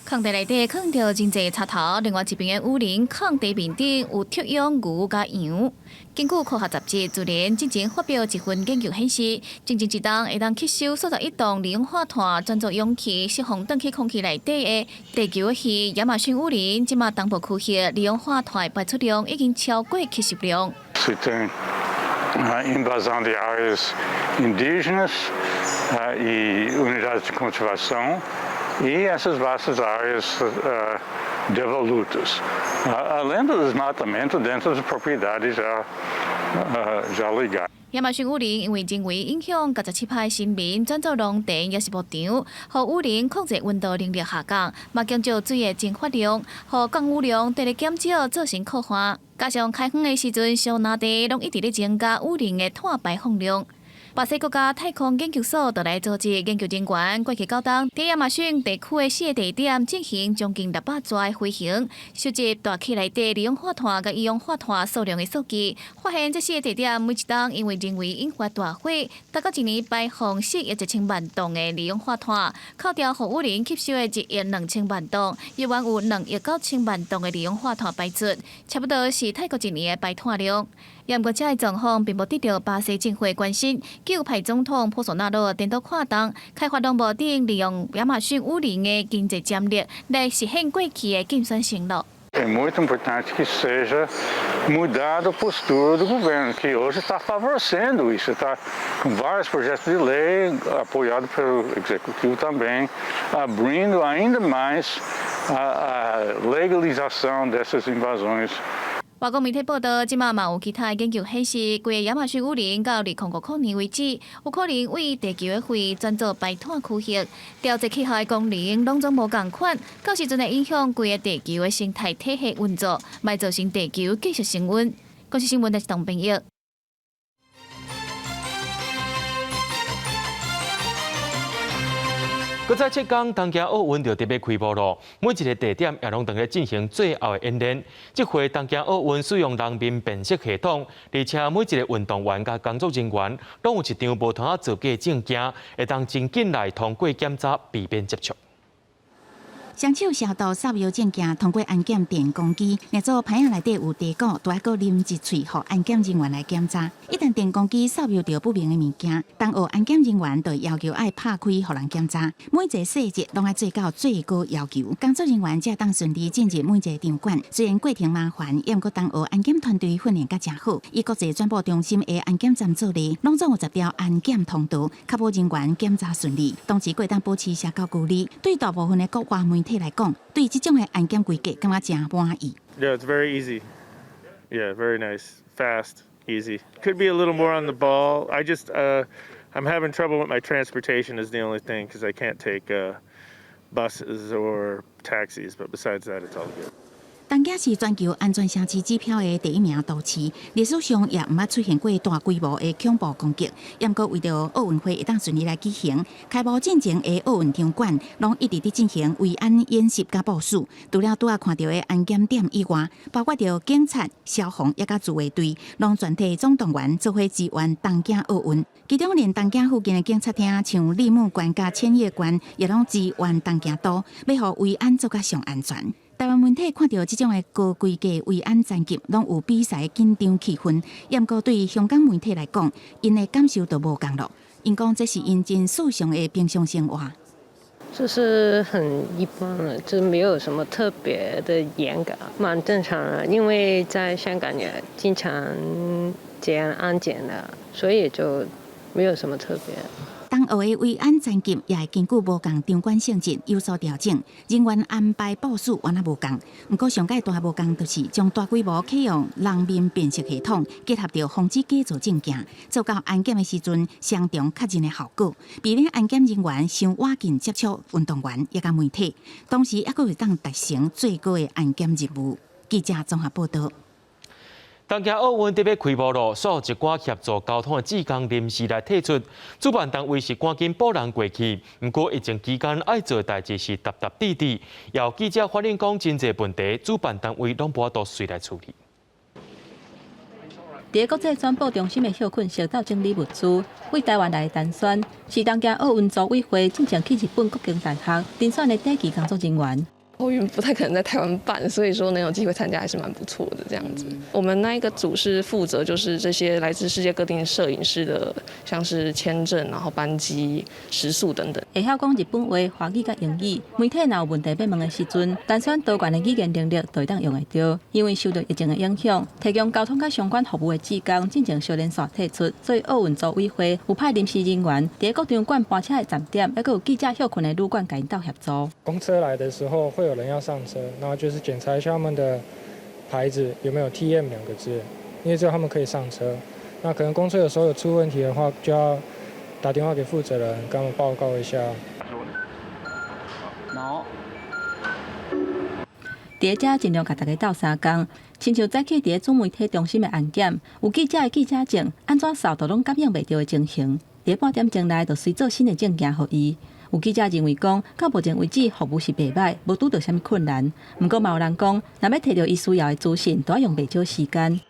空地內底囥著真濟柴頭，另外一邊的雨林空地面頂有特養牛佮羊。根據科學雜誌《自然》進前發表一份研究顯示，整整一冬會當吸收41噸二氧化碳，轉做氧氣，釋放轉去空氣內底的地球的肺亞馬遜雨林，這馬東部區域二氧化碳的排出量已經超過吸收量。 Você tem a invasão de áreas indígenas e unidades de conservação e essas vastas áreas devolutas, além do desmatamento dentro das propriedades já legais. 亞馬遜雨林因為人為影響，共17趴森林轉做農田，抑是牧場，予雨林控制溫度能力下降，嘛減少水的蒸發量，予降雨量佇咧減少，造成洘旱。加上開荒的時陣，燒林地攏一直咧增加雨林的碳排放量。巴西國家太空研究所就來組織研究人員過去九冬，佇亞馬遜地區的四个地點進行將近600逝的飛行，收集大氣內底二氧化碳佮一氧化碳數量的數據，發現這四个地點每一冬因為人為引發大火，達到一年排放4億1千萬噸的二氧化碳，扣掉予雨林吸收的1億2千萬噸，約有2億9千萬噸的二氧化碳排出，差不多是泰國一年的排碳量。毋過，這个狀況並無得到巴西政府的關心，極右派總統波索納羅顛倒看重開發攏無頂利用亞馬遜雨林的經濟潛力來實現過去的競選承諾。 É muito importante que seja mudada a postura do governo, que hoje está favorecendo isso, está com vários projetos de lei, apoiado pelo executivo também, abrindo ainda mais a legalização dessas invasões. 外國媒體報道，這馬嘛有其他研究顯示，規个亞馬遜雨林到2050年為止，有可能為地球的肺轉做排碳區域，調節氣候的功能攏總無仝款，到時陣會影響規个地球的生態體系運作，會造成地球繼續升溫。公視新聞，是董編譯。閣再七工，東京奧運就特別開幕囉。每一个地點也攏佇咧進行最後的演練。這回東京奧運使用人面辨識系統，而且每一个運動員佮工作人員攏有一張無通仔造假證件，會當真緊來通過檢查，避免接觸。雙手消毒掃描證件，通過安檢電光機，兩組牌仔內底有茶果，都愛閣啉一喙，予安檢人員來檢查。一旦電光機掃描著不明的物件，東奧安檢人員就要求愛拍開予人檢查。每一个細節攏愛做到最高要求，工作人員才當順利進入每一个場館。雖然過程麻煩，毋過東奧安檢團隊訓練甲誠好。以國際轉播中心的安檢站做例，攏總有10條安檢通道，確保人員檢查順利。同時，會當保持社交距離。對大部分的國外媒體來講，對這種的安檢規格感覺誠滿意。 Yeah, it's very easy. Yeah, very nice, fast, easy. Could be a little more on the ball. I just, I'm having trouble with my transportation is the only thing because I can't take buses or taxis. But besides that, it's all good. 東京是全球安全城市指標的第一名都市，歷史上也毋捌出現過大規模的恐怖攻擊。毋過為著奧運會會當順利來舉行，開幕進前的奧運場館攏一直佇進行維安演習佮部署。除了拄仔看著的安檢點以外，包括著警察、消防抑佮自衛隊，攏全體總動員做伙支援東京奧運。其中連東京附近的警察廳，像櫪木關佮千葉縣，也攏支援東京都，欲予維安做較上安全。台灣媒體看著這種的高規格維安層級，攏有比賽緊張氣氛。毋過對香港媒體來講，𪜶的感受就無仝囉。𪜶講這是𪜶真時尚的平常生活。就是很一般了，就沒有什麼特別的嚴格，蠻正常的。因為在香港也經常這樣安檢的，所以就沒有什麼特別。東奧的維安層級也會根據無仝場館性質有所調整，人員安排部署原來無仝。毋過上蓋大無仝就是將大規模啟用人面辨識系統，結合著防止假造證件，做到安檢的時陣雙重確認的效果，避免安檢人員傷倚近接觸運動員抑佮媒體，同時猶閣會當達成最高的安檢任務。記者綜合報道。東京奧運特別開幕囉，所有一寡協助交通的志工臨時來退出。主辦單位是趕緊補人過去，毋過疫情期間愛做的代誌是沓沓疊疊。有記者反映講，真濟問題，主辦單位攏無法度隨來處理。佇國際轉播中心的歇睏室鬥整理物資，對台灣來的陳宣是東京奧運組委會進前去日本國境大學甄選的短期工作人員。奧運不太可能在台灣辦，所以說能有機會參加還是蠻不錯的。這樣子，我們那一個組是負責就是這些來自世界各地攝影師的，像是簽證、然後班機、食宿等等。會曉講日本話、華語佮英語，媒體若有問題欲問的時陣，陳宣多元的語言能力就會當用會著。因為受著疫情的影響，提供交通佮相關服務的志工進前小連續退出，所以奧運組委會有派臨時人員佇各場館班車的站點，猶閣有記者歇睏的旅館，共𪜶鬥協助。公車來的時候會有人要上車，然後就是檢查一下他們的牌子有沒有 TM 兩個字，因為只有他們可以上車。那可能公車有時候有出問題的話，就要打電話給負責人，跟他們報告一下。佇遮盡量共大家鬥相共，親像早起佇主媒體中心的安檢，有記者的記者證，按怎掃都攏感應袂著的情形。佇半點鐘內就隨做新的證件予伊。有記者認為講，到目前為止服務是袂䆀，無拄著啥物困難。毋過嘛有人講，若欲提著伊需要的資訊，都愛用袂少時間。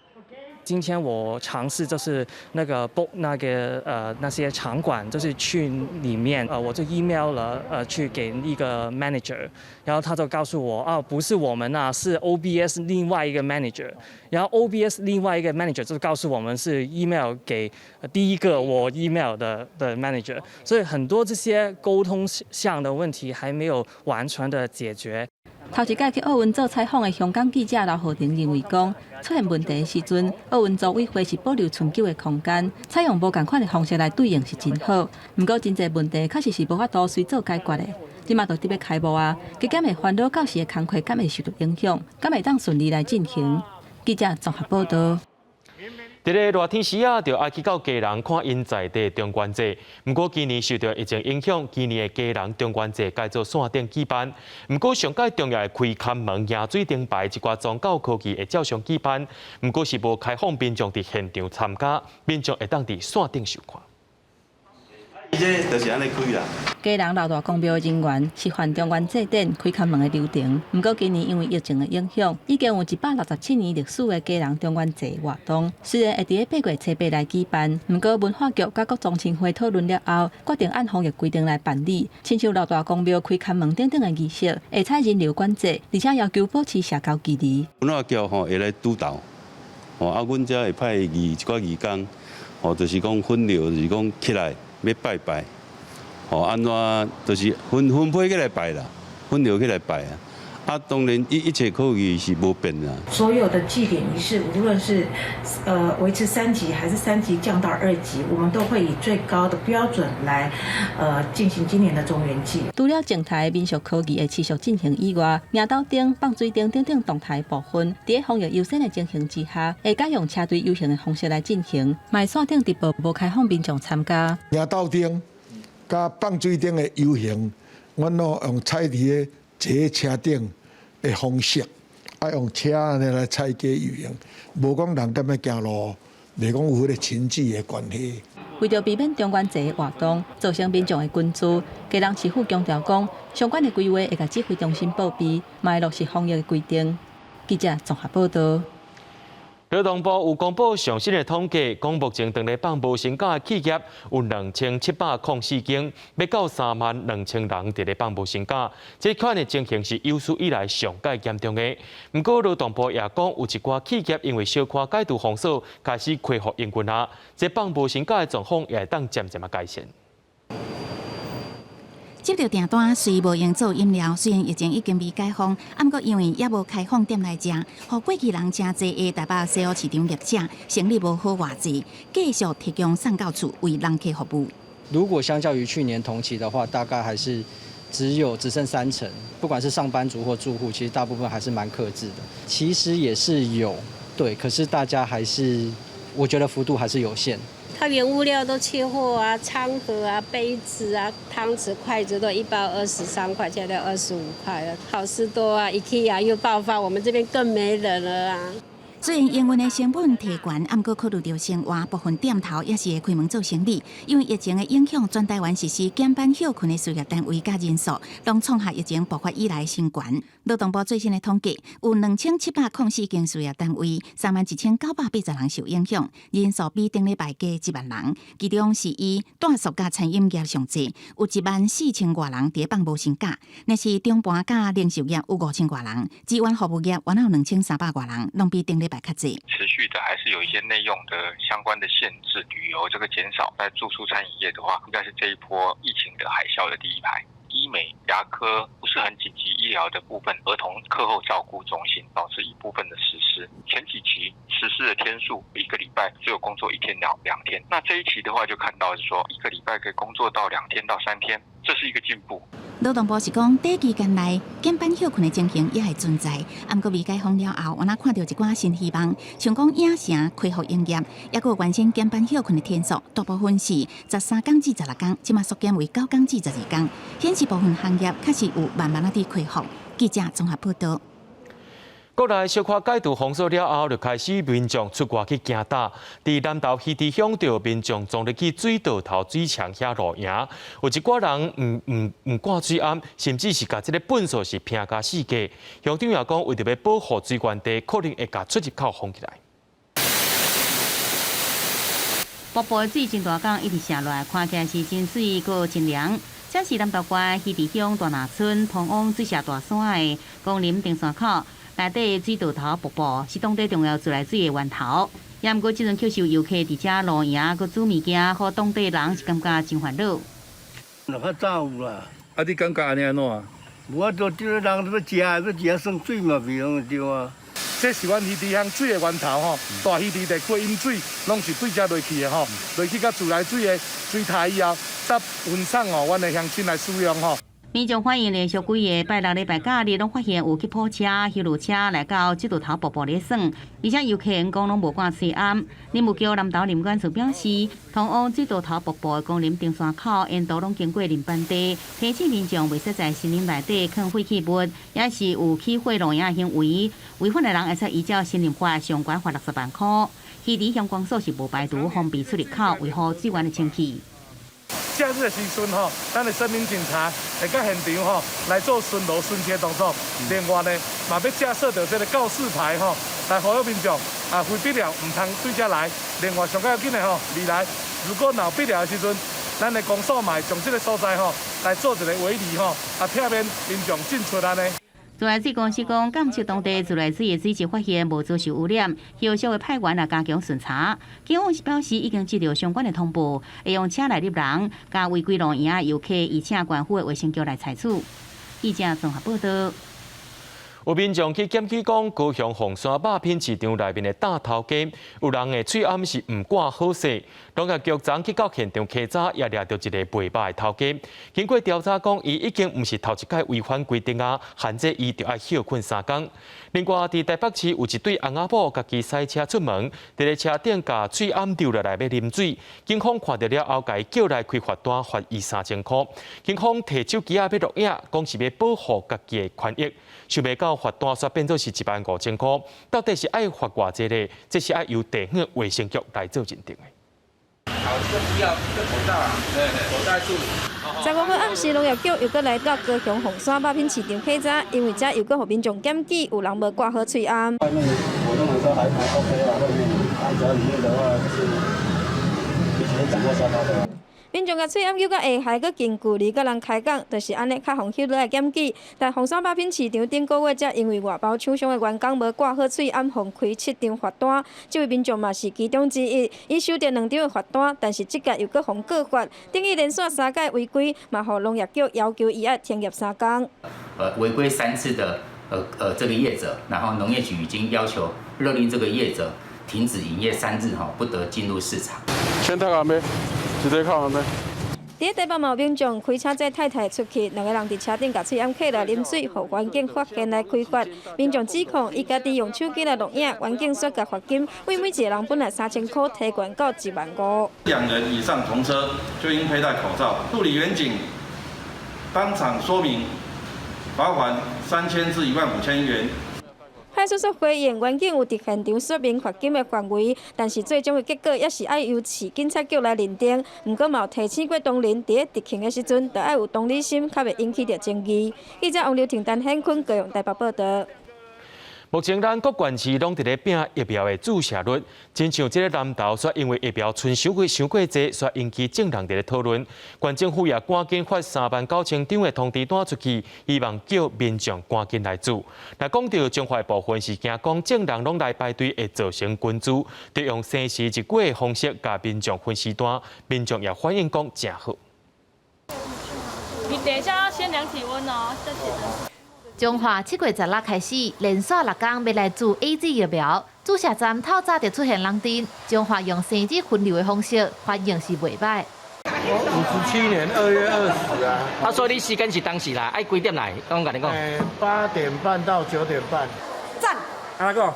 今天我嘗試就是那個 book 那個那些場館，就是去裡面我就 email 了去給一個 manager，然後他就告訴我啊，不是我們啊，是 OBS 另外一個 manager，然後 OBS 另外一個 manager 就告訴我們是 email 給第一個我 email 的 manager，所以很多這些溝通上的問題還沒有完全的解決。頭一擺去奧運做採訪的香港記者劉浩庭認為講，出現問題的時陣，奧運組委會是保留存久的空間，採用無仝款的方式來對應是真好。毋過真濟問題確實是無法度隨做解決的。這馬就得欲開幕啊，加減會煩惱到時的工課敢會受著影響，敢會當順利來進行。記者綜合報導。佇咧熱天時啊，就愛去到基隆看𪜶在地中元祭。毋過今年受著疫情影響，今年的基隆中元祭改做線頂舉辦。毋過上蓋重要的開崁門迎水燈牌，這寡宗教科儀會照常舉辦。毋過是無開放民眾佇現場參加，民眾會當佇線頂收看。這就是按呢開啦。基隆老大公廟人員是辦中元祭典開崁門的流程，毋過今年因為疫情的影響，已經有167年歷史的基隆中元祭活動，雖然會佇咧8月初8來舉辦，毋過文化局佮各宗親會討論了後，決定按防疫規定來辦理。親像老大公廟開崁門等等的儀式，會採人流管制，而且要求保持社交距離。文化局吼會來督導，吼啊，阮遮會派一寡義工，吼就是講分流，就是講起來欲拜拜。吼，按怎就是分批起來拜啦，分流起來拜啊。啊，當然一切科儀是無變啦。所有的祭典儀式，無論是維持三級還是三級降到二級，我們都會以最高的標準來進行今年的中元祭。除了靜態民俗科儀會持續進行以外，迎斗燈、放水燈等等動態部分，佇防疫優先的情形之下，會改用車隊遊行的方式來進行，嘛線頂直播無開放民眾參加。迎斗燈佮放水燈的遊行，阮攏用採佇个坐車頂的方式，啊用車按呢來採過遊行，無講人敢欲行路，袂講有彼个群聚的關係。為著避免中元祭的活動造成民眾的群聚，基隆市府強調講，相關的規劃會共指揮中心報備，嘛會落實防疫的規定。記者綜合報導。勞動部有公布上新的統計，講目前當咧放無薪假的企業有2704間，欲到3萬2千人佇咧放無薪假。這款的情形是有史以來上蓋嚴重的。毋過勞動部也講，有一寡企業因為小可解除封鎖，開始恢復營運啊。這放無薪假的狀況也會當漸漸仔改善。接著訂單雖無閒做飲料，雖然疫情已經未解封，啊，毋過因為猶無開放店來食，予過去人誠濟的台北西湖市場業者生意無好偌濟，繼續提供送到厝為人客服務。如果相較於去年同期的話，大概還是只有只剩三成，不管是上班族或住戶，其實大部分還是蠻克制的。其實也是有，對，可是大家還是，我覺得幅度還是有限。它原物料都缺貨啊，餐盒啊、杯子啊、湯匙、筷子都一包23塊，現在25塊了。好市多啊，IKEA 又爆發，我們這邊更沒人了啊。雖然營運的成本提懸，毋過考慮著生活，部分店頭猶是會開門做生意。因為疫情的影響，全台灣實施減班歇睏的事業單位佮人數，攏創下疫情爆發以來新懸。勞動部最新的統計，有2704間事業單位，31,980人受影響，人數比頂禮拜加1萬人。其中是以住宿佮餐飲業上濟，有1萬4千外人佇放無薪假。若是中盤佮零售業有5千外人，資源服務業原有2300外人，攏比頂禮拜較濟。持續的還是有一些內用的相關的限制，旅遊這個減少，在住宿餐飲業的話，應該是這一波疫情的海嘯的第一排。醫美、牙科不是很緊急醫療的部分，兒童課後照顧中心導致一部分的實施。前幾期實施的天數，一個禮拜只有工作一天兩天。那這一期的話，就看到是說一個禮拜可以工作到2天到3天，這是一個進步。勞動部是講，短期間內減班歇睏的情形猶會存在，毋過未解封了後，我若看著一寡新希望，像講影城恢復營業，猶閣原先減班歇睏的天數，大部分是13工至16工，這馬縮減為9工至12工，顯示部分行業確實有慢慢仔佇恢復。記者綜合報導。國內小可解除封鎖了後，就開始民眾出外去行踏。佇南投魚池鄉，就有民眾衝入去水道頭水牆遐露營，有一寡人毋掛水罨，甚至是共這个糞埽是拚共四界。鄉長也講，為著欲保護水源地，可能會共出入口封起來。瀑布的水真大港，一直瀉落來，看起來是真媠，閣真涼。這是南投縣魚池鄉大林村通往水社大山的公林登山口。內底水道頭瀑布是當地重要自來水的源頭。也毋過，這陣卻是有遊客佇遮露營，閣煮物件，予當地人是感覺真煩惱。若較早有啦。啊，你感覺按呢按怎？無啊，就這個人欲食，欲食算水嘛袂用對啊。這是阮魚池鄉水的源頭吼，大魚池地區飲水攏是對遮落去的吼，落去佮自來水的水塔以後，才運送予阮的鄉親來使用吼。民眾反映連續幾个拜六禮拜假日，攏發現有吉普車、休旅車來到這道頭瀑布咧耍，而且遊客講攏無掛喙罨。林務局南投林管處表示，通往這道頭瀑布的公林登山口沿途攏經過林班地，提醒民眾袂使在森林內底囥廢棄物，也是有起火露營行為，違反的人會使依照森林法相關罰60萬箍。魚池鄉公所是無排除封閉出入口，維護水源的清氣。假日的時陣吼，咱的森林警察會到現場吼來做巡邏巡視的動作。另外呢，嘛欲架設著這个告示牌吼，來呼籲民眾啊，非必要毋通對遮來。另外上較要緊的吼，未來如果若有必要的時陣，咱的公所嘛會將這个所在吼來做一个圍籬吼，啊，避免民眾進出按呢。自來水公司講，監測當地自來水的水質發現無遭受污染，後續會派員來加強巡查。警方是表示已經接到相關的通報，會用車來入人，共違規露營遊客，以請縣府的衛生局來採取。記者綜合報道。有民眾去檢舉講，高雄鳳山肉品市場內面的擔頭家，有人的喙罨是毋掛好勢。農業局昨去到現場稽查，也掠著一个賣肉的頭家。經過調查講，伊已經毋是頭一擺違反規定啊，限制伊著愛歇睏三工。另外，佇台北市有一對翁仔某家己駛車出門，佇咧車頂共喙罨丟落來欲啉水，警方看著了後，共伊叫來開罰單，罰伊3000箍。警方提手機仔欲錄影，講是欲保護家己的權益，想袂到罰單煞變做是1萬5000箍，到底是愛罰偌濟咧？這是愛由地方衛生局來做認定的。好，這個不要，這個口罩啊，對對，口罩注。15號暗時，農業局又閣來到高雄鳳山肉品市場稽查，因為遮又閣予民眾檢舉有人無掛好喙罨。外面我認為說還 OK 啦，外面，只要裡面的話，就是以前講過沙發的。民眾共喙罨搝到下頦，閣近距離佮人開講，就是按呢較予翕落來檢舉。但鳳山肉品市場頂個月才因為外包廠商的員工無掛好喙罨，予開7張罰單。這位民眾嘛是其中之一，伊收著2張的罰單，但是這屆又閣予告發，等於連續3屆違規，嘛予農業局要求伊愛停業3工。違規3次的這個業者，然後農業局已經要求勒令這個業者停止營業3日，不得進入市場。先睇下咩？直接看咩？佇台北嘛有民眾開車載太太出去，兩个人佇車頂共喙罨揢來啉水，予員警發現來開罰。民眾指控伊家己用手機來錄影，員警煞共罰金，為每一个人本來3000箍，提懸到1萬5。2人以上同車就應佩戴口罩。助理員警當場說明，罰款3000至1萬5000元。派出所回應，員警有佇現場說明罰金的範圍，但是最終的結果也是愛由市警察局來認定。毋過嘛有提醒過同仁，佇咧執勤的時陣，著愛有同理心，較袂引起著爭議。記者王劉婷、陳顯坤高雄台北報導。目前咱各縣市攏佇咧拼疫苗的注射率，親像這个南投，煞因為疫苗賰傷過濟，煞引起眾人佇咧討論。縣政府也趕緊發3萬9千張的通知單出去，希望叫民眾趕緊來注。若講著彰化的部分是驚講眾人攏來排隊會造成群聚，就用生時一過的方式共民眾分時段，民眾也反映講誠好。你等一下要先量體溫哦，謝謝。彰化7月16開始，連續6工欲來注 AZ 疫苗，注射站透早就出現人陣。彰化用生日分流的方式，反應是袂䆀。我57年2月20啊。啊，所以你時間是當時啦，愛幾點來？我共你講。8點半到9點半。讚。阿哥。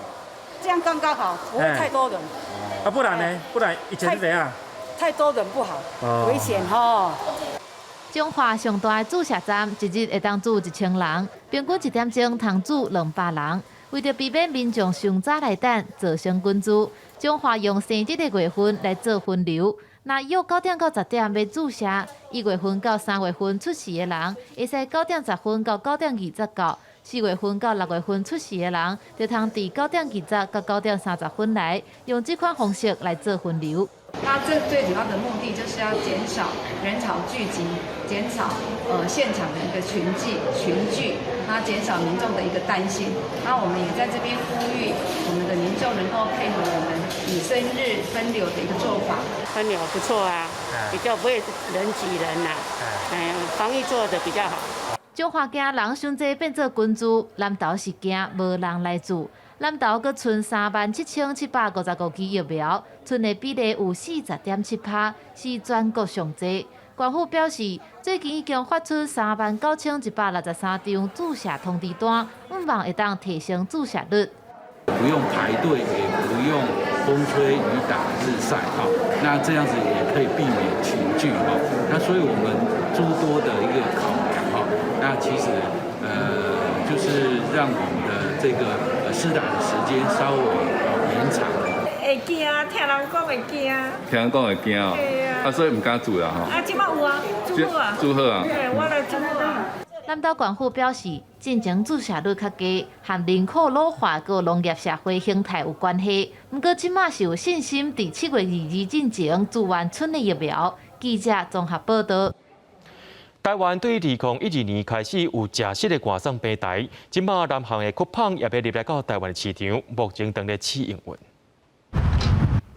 這樣剛剛好，不會太多人。啊，不然呢？不然以前是怎樣？太多人不好，危險吼。彰化上大的注射站，一日會當注1000人，平均1點鐘通注200人。為著避免民眾傷早來等，造成群聚，彰化用生日的月份來做分流。若約9點到10點欲注射，1月份到3月份出世的人，會使9點10分到9點20到；4月份到6月份出世的人，就通佇9點20到9點30分來，用這款方式來做分流。那這最主要的目的就是要減少人潮聚集，減少現場的一個群聚，那減少民眾的一個擔心。那我們也在這邊呼籲我們的民眾能夠配合我們以生日分流的一個做法。分流不錯啊，比較不會人擠人呐，哎，防疫做得比較好。彰化驚人傷濟變做群聚，南投是驚無人來注。南投閣賰37,755支疫苗，賰的比例有40.7%，是全國上濟。縣府表示，最近已經發出39,163張注射通知單，向望會當提升注射率。不用排隊，也不用風吹雨打日曬，哈，那這樣子也可以避免群聚，哈。那所以我們諸多的一個考量，哈，那其實就是讓我們的這個施打的時間稍微延長。會驚，聽人講會驚。聽人講會驚哦，啊，所以毋敢注啦吼。啊，這擺有啊，注好啊。注好啊。對，我來注好啊。南投縣府表示，進前注射率較低，和人口老化佮農業社會形態有關係。毋過這馬是有信心，佇7月22進前注完賰的疫苗。記者綜合報道。台灣對2012年開始有食食的外送平台，這馬南韓的 Coupang 也欲入來到台灣的市場，目前正咧試營運。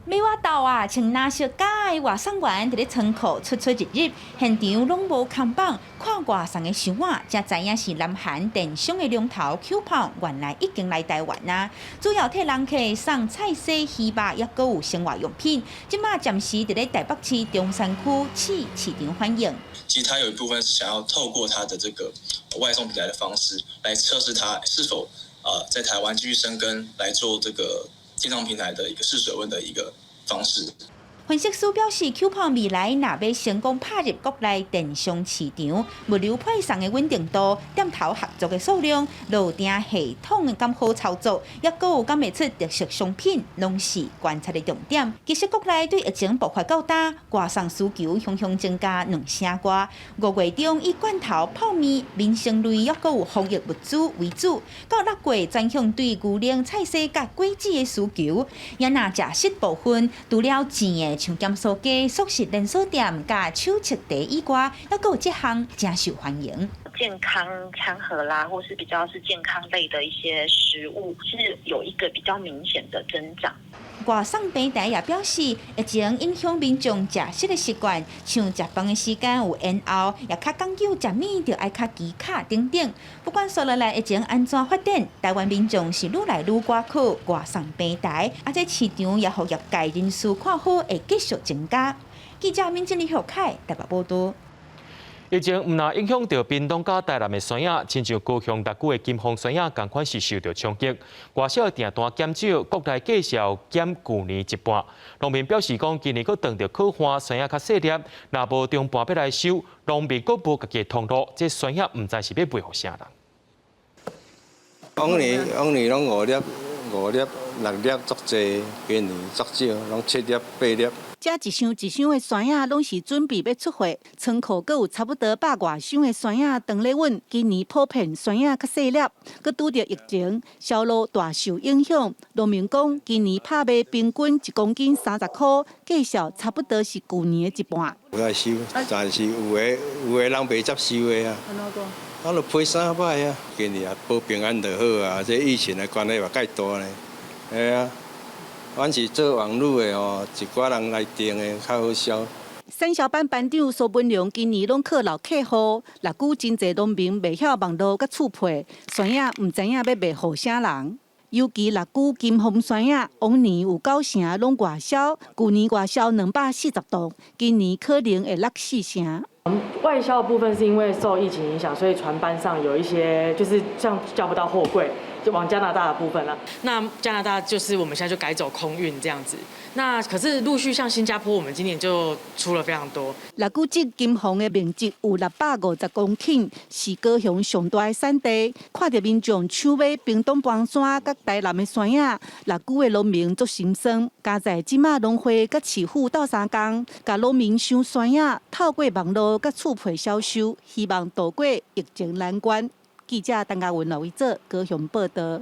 欲倚斗啊，穿藍色甲的外送員佇咧倉庫出出入入，現場攏無看板，看外送的箱仔，才知影是南韓電商的龍頭 Coupang 原來已經來台灣啊。主要替人客送菜蔬、魚肉，抑閣有生活用品。這馬暫時佇咧台北市中山區試市場反應。其實他有一部分是想要透過他的這個外送平台的方式，來測試他是否在台灣繼續深耕，來做這個電商平台的一個試水溫的一個方式。分析師表示，Coupang 未來若欲成功拍入國內電商市場，物流配送的穩定度、店頭合作的數量、落訂系統敢好操作，抑閣有敢會出特色商品，攏是觀察的重點。其實國內對疫情爆發到今，外送需求雄雄增加兩成外。5月中以罐頭、泡麵、民生類，抑閣有防疫物資為主。到6月轉向對牛奶、菜蔬佮果子的需求。也若食食部分，除了甜的，像鹹酥雞、速食連鎖店、佮手搵茶以外，抑閣有這項誠受歡迎。健康餐盒啦，或是比較是健康類的一些食物，是有一個比較明顯的增長。外送平台也表示，疫情影響民眾食食的習慣，像食飯的時間有延後，也較講究食物著愛較機巧等等。不管紲落來疫情按怎發展，台灣民眾是愈來愈倚靠外送平台，啊，這市場也予業界人士看好，會繼續增加。記者閔靜麗、何凱台北報道。疫情毋但影響著屏東佮台南的酸葉，親像高雄六龜的金峰酸葉，仝款是受著衝擊。外銷訂單減少，國內價數減舊年一半。農民表示講，今年閣撞著洘旱，酸葉較細粒，若無中盤欲來收，農民閣無家己的通路，這酸葉毋知是欲賣予啥人。往年往年攏五粒、五粒、六粒足濟，今年足少，攏七粒、八粒。這一箱一箱的酸葉攏是準備欲出貨，倉庫閣有差不多百外箱的酸葉等咧運。今年普遍酸葉較細粒，閣拄著疫情，銷路大受影響。農民講，今年拍賣平均1公斤30箍，價數差不多是舊年的一半。有來收，但是有的人袂接受的啊。啊，就批衫歹啊，今年也保平安就好啊。這疫情的關係嘛蓋大呢，嘿啊。阮是做網路的吼，一寡人來訂的較好銷。產銷班班長蘇文龍今年攏靠老客戶，六龜真濟農民袂曉網路佮厝配，酸葉毋知影欲賣予啥人。尤其六龜金峰酸葉，往年有九成攏外銷，舊年外銷240噸，今年可能會落四成。外銷的部分是因為受疫情影響，所以船班上有一些就是像叫不到貨櫃，就往加拿大的部分了。那加拿大就是我們現在就改走空運這樣子。那可是陸續像新加坡，我們今年就出了非常多。栗龜鎮金鳳的面積有650公頃，是高雄上大的產地。看著民眾搶買屏東磐山佮台南的山仔，栗龜的農民足心酸。佳哉這馬農會佮市府鬥相共，共農民收山仔，透過網路佮厝批銷售，希望渡過疫情難關。記者陳嘉文、羅維哲高雄報道。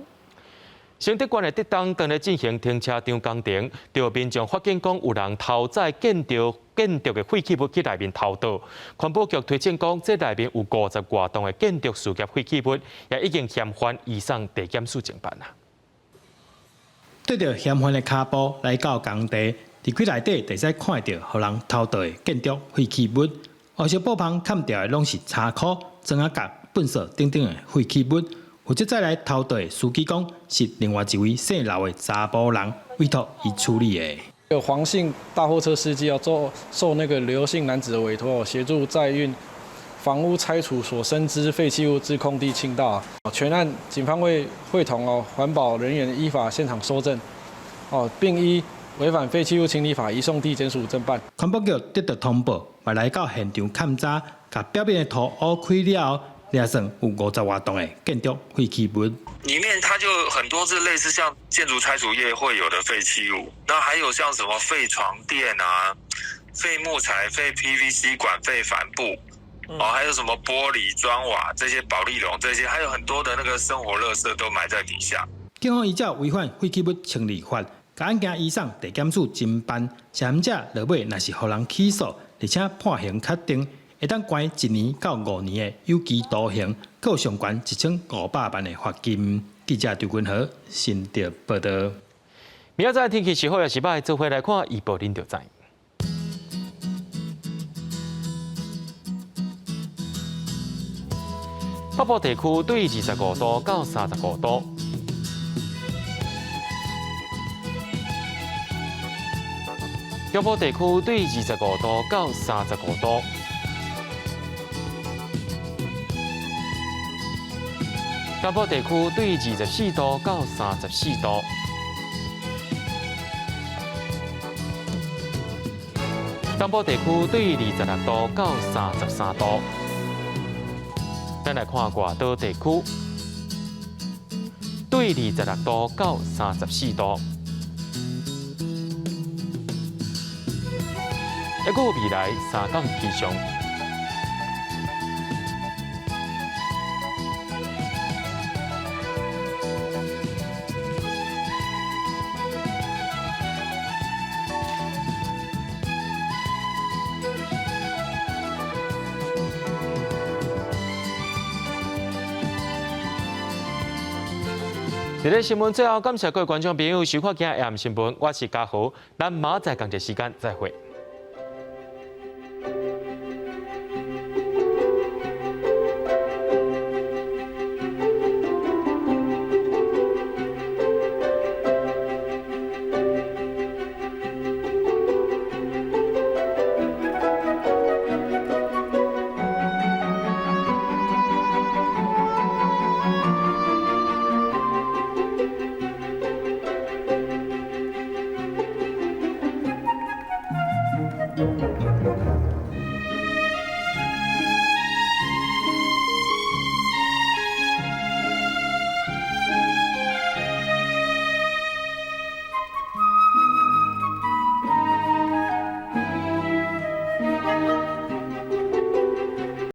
新竹縣的竹東當咧進行停車場工程，著民眾發現講有人偷載建築的廢棄物去內面偷倒。環保局推測講，這內面有50外棟的建築事業廢棄物，也已經嫌犯移送地檢署偵辦啦。綴著嫌犯的跤步來到工地，佇區內底會使看著予人偷倒的建築廢棄物，黑色布帆崁牢的攏是倉庫、磚仔角、糞埽等等的廢棄物。負責載來偷倒的司機講，是另外一位姓劉的查埔人委託伊處理的。有黃姓大貨車司機要做受那個劉姓男子的委託，協助載運房屋拆除所生之廢棄物至空地傾倒。全案警方會會同哦環保人員依法現場搜證，哦並依違反廢棄物清理法移送地檢署偵辦。環保局得到通報，嘛來到現場勘查，共表面的塗挖開了後，掠算有50外棟的建築廢棄物。裡面它就很多是類似像建築拆除業會有的廢棄物，那還有像什麼廢床墊啊、廢木材、廢 PVC 管、廢帆布，哦，還有什麼玻璃、磚瓦這些保麗龍這些，還有很多的那個生活垃圾都埋在底下。警方依照違反廢棄物清理法，共案件移送地檢署偵辦，涉嫌者落尾若是予人起訴，而且判刑確定，會當關1年到5年的有期徒刑，閣有上懸1500萬的罰金。記者張君和新竹報道。明仔載天氣是好抑是䆀，做伙來看預報，恁就知。北部地區對25度到35度。中部地區對25度到35度。南部地區對24度到34度。東部地區對26度到33度。咱來看外島地區，對26度到34度。抑閣有未來三工氣象。佇咧新聞最後，感謝各位觀眾朋友收看今日的新聞，我是嘉豪，咱明仔載仝一個時間再會。